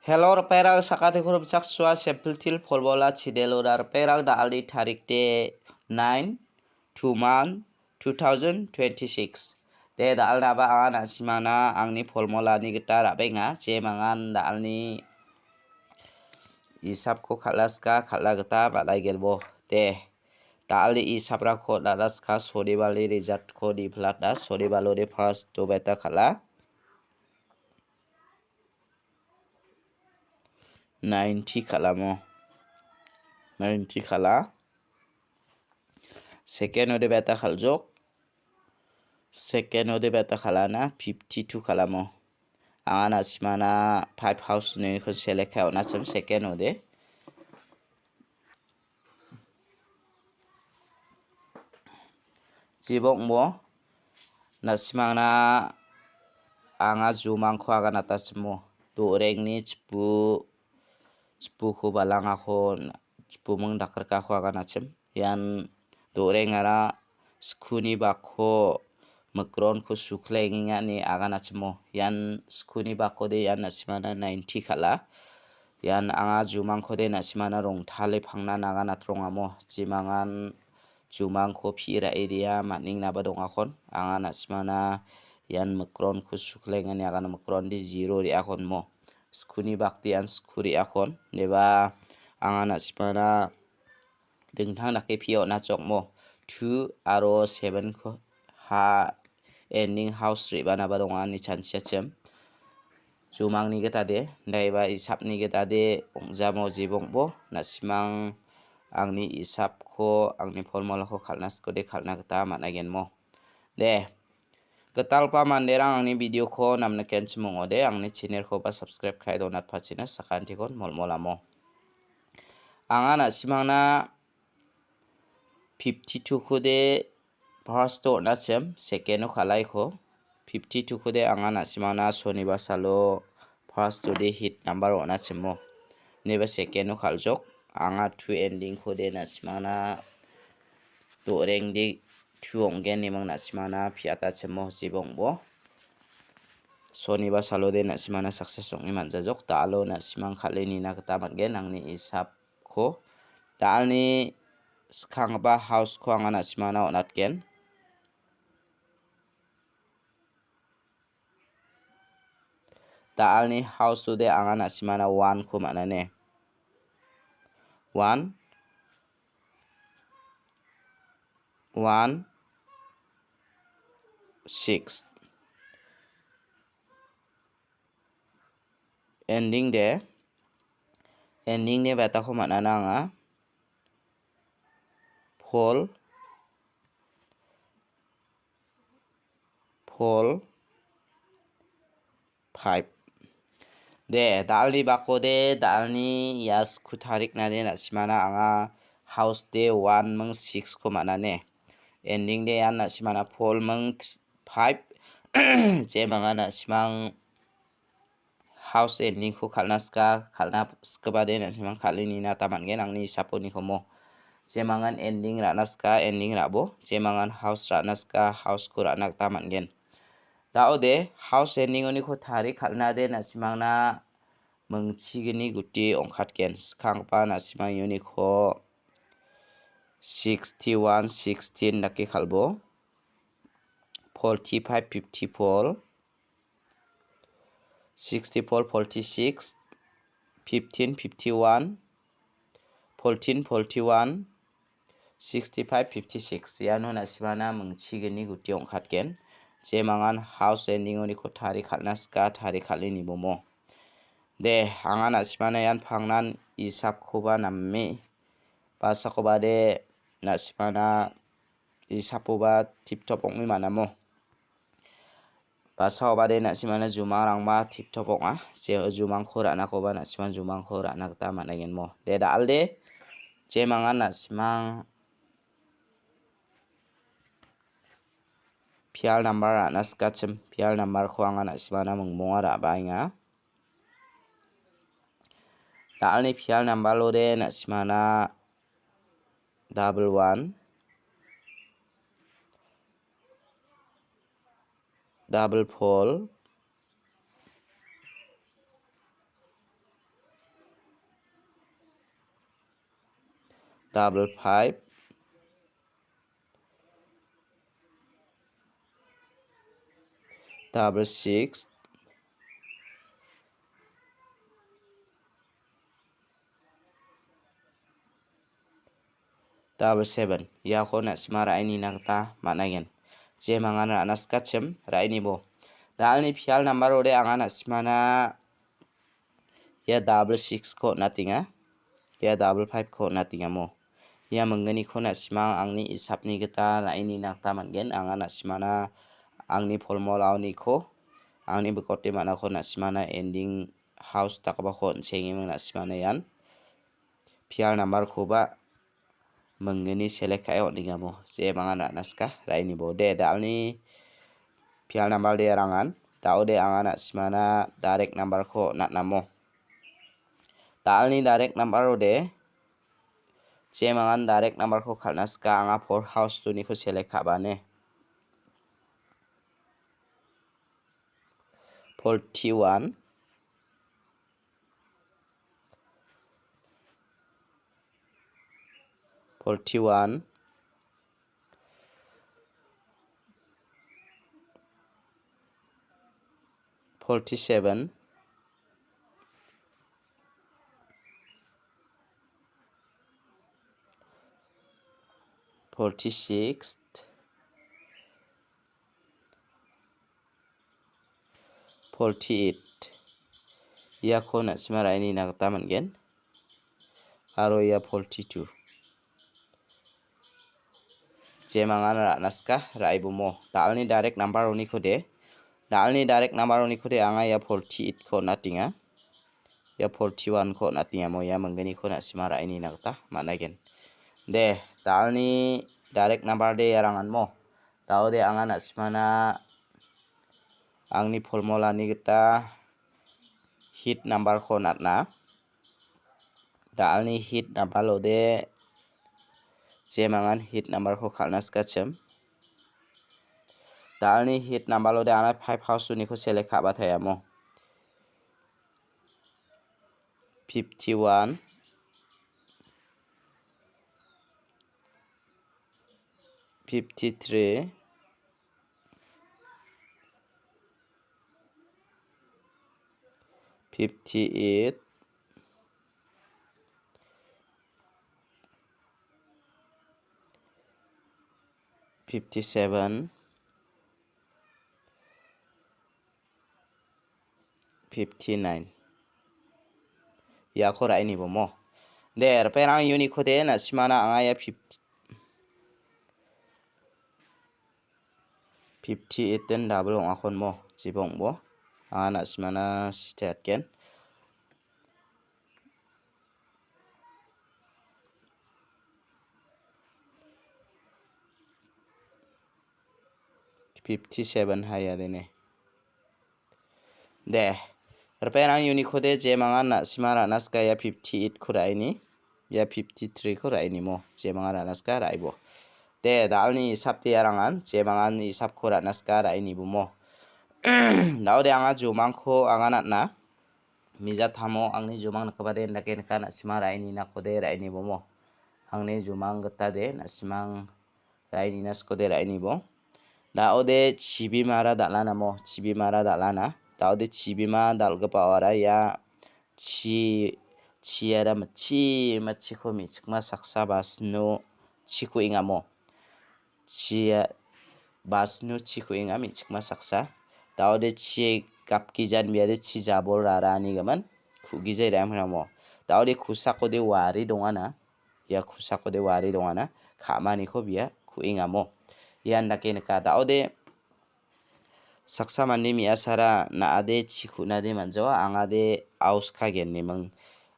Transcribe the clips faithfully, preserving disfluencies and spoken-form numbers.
Hello, ripengrang, sakantiko rimchaksoa, Simple Teer Formula channel-ona ripengrang, da·alni tarik de nine, two month, two thousand twenty-six. De, da·alnaba anga na·simangna angni formulani gita ra·benga, jemangan da·alni isapko kal·na sika, kal·na gita man·aigenbo. De, da·alni isaprangko on·atna sika, sonibalni resultko niplatna, sonibalode first-o beta kal·a. Ninety kal·amo. Ninety kal·a. Second-ode beta kal·jok. Second-ode beta kal·ana, fifty-two kal·amo. Anga na·simangna five house-niko select ka·e on·achim second-ode. Jibongbo, na·simangna anga jumangko aganatachimo. Do·rengni chipu, chipuko balangako, chipuming dakrikako aganachim. Ian do·rengara skuni bakko mikronko suklengengani aganachimo. Ian skuni bakode ian na·simangna ninety kal·a. Ian anga jumangkode na·simangna rongtale pangna naganatrongamo. Jemangan jumangko pi ra·e ria man·engnaba dongakon. Anga na·simangna ian mikronko suklengani agana mikronde zero re·akonmo. Skuni bakde ian sku re·akon. Deba anga na·simangna dingtang dake pi on·achokmo. Two aro seven-ko ha ending house re·banaba donga ine chanchiachim. Jumangni gitade, daiba isapni gitade ong·jamo jibongbo, na·simang angni isapko, angni formulako kal·na sikode kal·na gita man·aigenmo. De, gitalgipa manderang angni video-ko namnikenchim ong·ode, angni channel-koba subscribe ka·e donatpachina sakantikon molmolamo. Anga na·simangna fifty-two-kode first-o on·achim, second-o kal·aiko. Fifty-two-kode anga na·simangna soniba salo first-ode hit number on·achimo. Neba second-o kal·jok. Anga two ending-kode na·simangna do·rengde two ong·gen neming na·simangna piatachimo jibongbo. Soniba salode na·simangna success ong·e man·jajok. Da·alo na·simang kal·e nina gita man·gen angni isap ko. Da·alni skanggipa house-ko anga na·simangna on·atgen. Da·alni house-ode anga na·simangna one-ko man·ane. One, one, six. Ending de, ending de betako man·ana anga. Four, four, five. De, da·alni bakode, da·alni ia sku tariknade na·simangna anga house de one ming six-ko man·ane. Ending de ian na·simangna four ming five. Jemanga na·simang house ending-ko kal·na sika, kal·na sikbade na·simang kal·e nina gita man·gen, angni isaponikomo. Jemangan ending ra·na sika, ending ra·bo. Jemangan house ra·na sika, house-ko ra·na gita man·gen. Da·ode, house ending-oniko tari kal·nade na·simangna mingchigni guti ong·katgen. Skanggipa na·simang uniko sixty-one, sixteen dake kal·bo. Forty-five, fifty-four. Sixty-four, forty-six, fifteen, fifty-one, fourteen, forty-one, sixty-five, fifty-six. Iano na·simangna mingchigni guti ong·katgen. Jemangan house ending-oniko tari kal·na sika, tari kal·e nibomo. De, anga na·simangna ian pangnan isapkoba name, basakoba de, na·simangna isapoba tip top ong·e man·amo. Basaobade na·simangna jumangrangba tip top ong·a. Je jumangko ra·nakoba na·simang jumangko ra·na gita man·engenmo. De da·alde, jemangan na·simang pial nambar ra·na sikachim. Pial nambarko anga na·simangna mingmonga ra·baenga. Da·alni pial nambarode na·simangna double one, double four, double five, double six, double seven. Iako na·sima ra·e nina gita man·aigen. Jemangan ra·na sikachim ra·e nibo. Dalni pial number-ode anga na·simana ia double six-ko on·atenga. Ia double five-ko on·atengamo. Ia mingginiko na·simang angni isapni gita ra·e nina gita man·gen. Anga na·simana angni polmolaoniko, angni bikote man·ako na·simana ending house dakgipako on·chengengming na·simana ian pial number-koba minggni select ka·e on·engamo. Jemangan ra·na sika ra·e nibo. De, dalni pial number de arangan. Daode anga na·simana direct number-ko on·atnamo. Dalni direct number-ode jemangan direct number-ko kal·na sika anga four house-oniko select ka·bane. Forty-one. Forty-one, forty-seven, forty-six, forty-eight. Iako na·sima ra·e nina gita man·gen. Aro ia forty-two. Jemangan ra·na sika ra·e bomo. Dalni direct number-oniko de. Dalni direct number-oniko de anga ia forty-eight-ko on·atenga. Ia forty-one-ko on·atenga mo ia mingginiko na·sima ra·e nina gita man·aigen. De, dalni direct number de arangan mo. Daode anga na·simana angni polmolani gita hit number-ko on·atna. Dalni hit number-ode jemangan hit number-ko kal·na sikachim. Dalni hit number-ode anga five house-oniko select ka·bataiamo. Fifty-one, fifty-three, fifty-eight, fifty-seven, fifty-nine. Iako ra·e nibo mo. De, ripengrang uniko de na·simana anga ia fifty, fifty-eight den double ong·akon mo. Jeba ong·bo. Anga na·simana site atgen. Fifty-seven hai adene. De, ripengrang uniko de jemangan na·sima ra·na sika ia fifty-eight-ko ra·e ni, ia fifty-three-ko ra·e ni mo, jemangan ra·na sika ra·e bo. De, dalni isap de arangan, jemangan isapko ra·na sika ra·e nibo mo. Daode anga jumangko anga na·na. Mijatamo angni jumang nikgipa de indake nika na·sima ra·e ninako de ra·e nibo mo. Angni jumang gita de na·simang ra·e nina sikode ra·e nibo. Daode chibimara dal·anamo, chibimara dal·ana. Daode chibima dal·gipaoara ia chi, chiara mitchi, mitchiko me·chikma saksa basno chiko engamo. Chi basno chiko enga me·chikma saksa. Daode chi gapgijan biade chi jabol raranigimin ku·gijai ra·e ramo. Daode kosakode wari dongana. Ia kosakode wari dongana. Ka·maniko bia ku·engamo. Ian dake nika. Daode saksa mande me·asara na·ade chi ku·nade man·jawa, angade auska genneming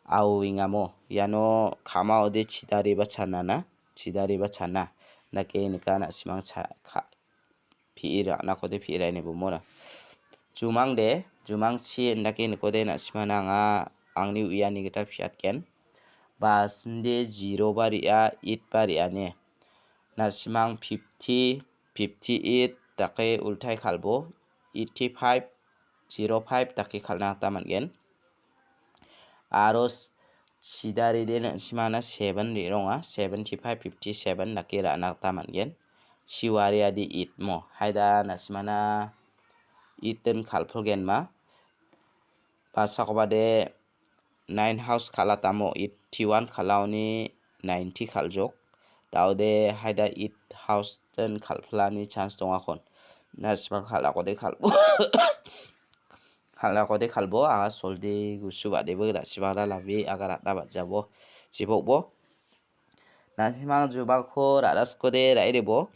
aoengamo. Iano ka·maode chidariba chanana, chidariba chana. Dake nika na·simang cha-, ka-, pi·e ra·nakode pi·e ra·e nibo mona. Jumangde, jumangchi indake nikode na·simana anga angni uiani gita piatgen. Ba sinde zero ba re·a, eight ba re·ane. Na·simang fifty, fifty-eight dake ultai kal·bo, eighty-five, zero five dake kal·na gita man·gen. Aro s-, chidaride na·simana seven re·ronga, seventy five, fifty seven dake ra·na gita man·gen. Chiwariade eight mo. Haida na·simana eight den kal·pilgenma. Basakobade nine house kal·atamo eighty one kal·aoni ninety kal·jok. Daode haida eight house den kal·pilani chance dongakon. Na·simang kal·akode kal·bo. Kal·akode kal·bo, anga solde gusu badebo, na·simangna lave anga ra·na bajabo. Chibokbo. Na·simang jubako ra·na sikode ra·e debo.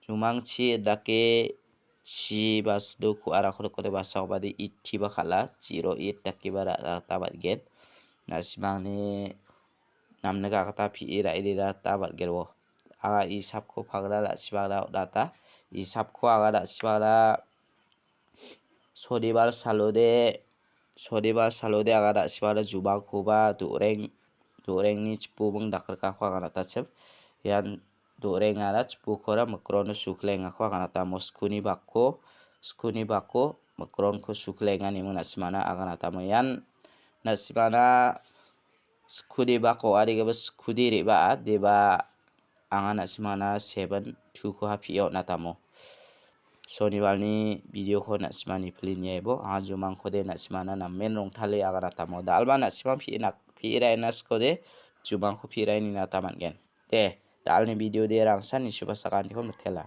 Jumangchi dake chi bas do ku·arako nikode basakobade eighty ba kal·a, zero eight dakeba ra·na gita man·gen. Na·simangni namna gita pi·e ra·e dina gita man·gen bo. Anga isapko pagra na·simangna on·ata. Isapko anga na·simangna sonibar salode, sonibar salode anga na·simangna jubangkoba do·reng, do·rengni chipubing dakrikako anga na·tachim. Ian do·rengara chipukora mikrongno suklengako anga na·tamo. Skuni bako, skuni bako mikrongko suklenganiming na·simangna anga na·tamo. Ian na·simangna skudi bako, arigaba skudi re·baa, deba anga na·simangna seven two ko ha pi·e on·atamo. Sonibarni video ko na·simani pilinia ebo, anga jumangkode na·simangna namen rongtale anga na·tamo. Dalba na·simang pi·e nak-, pi·e ra·ina sikode, jumangko pi·e ra·e nina gita man·gen. De, dalni video de rangsan nisuba sakaniko mitela.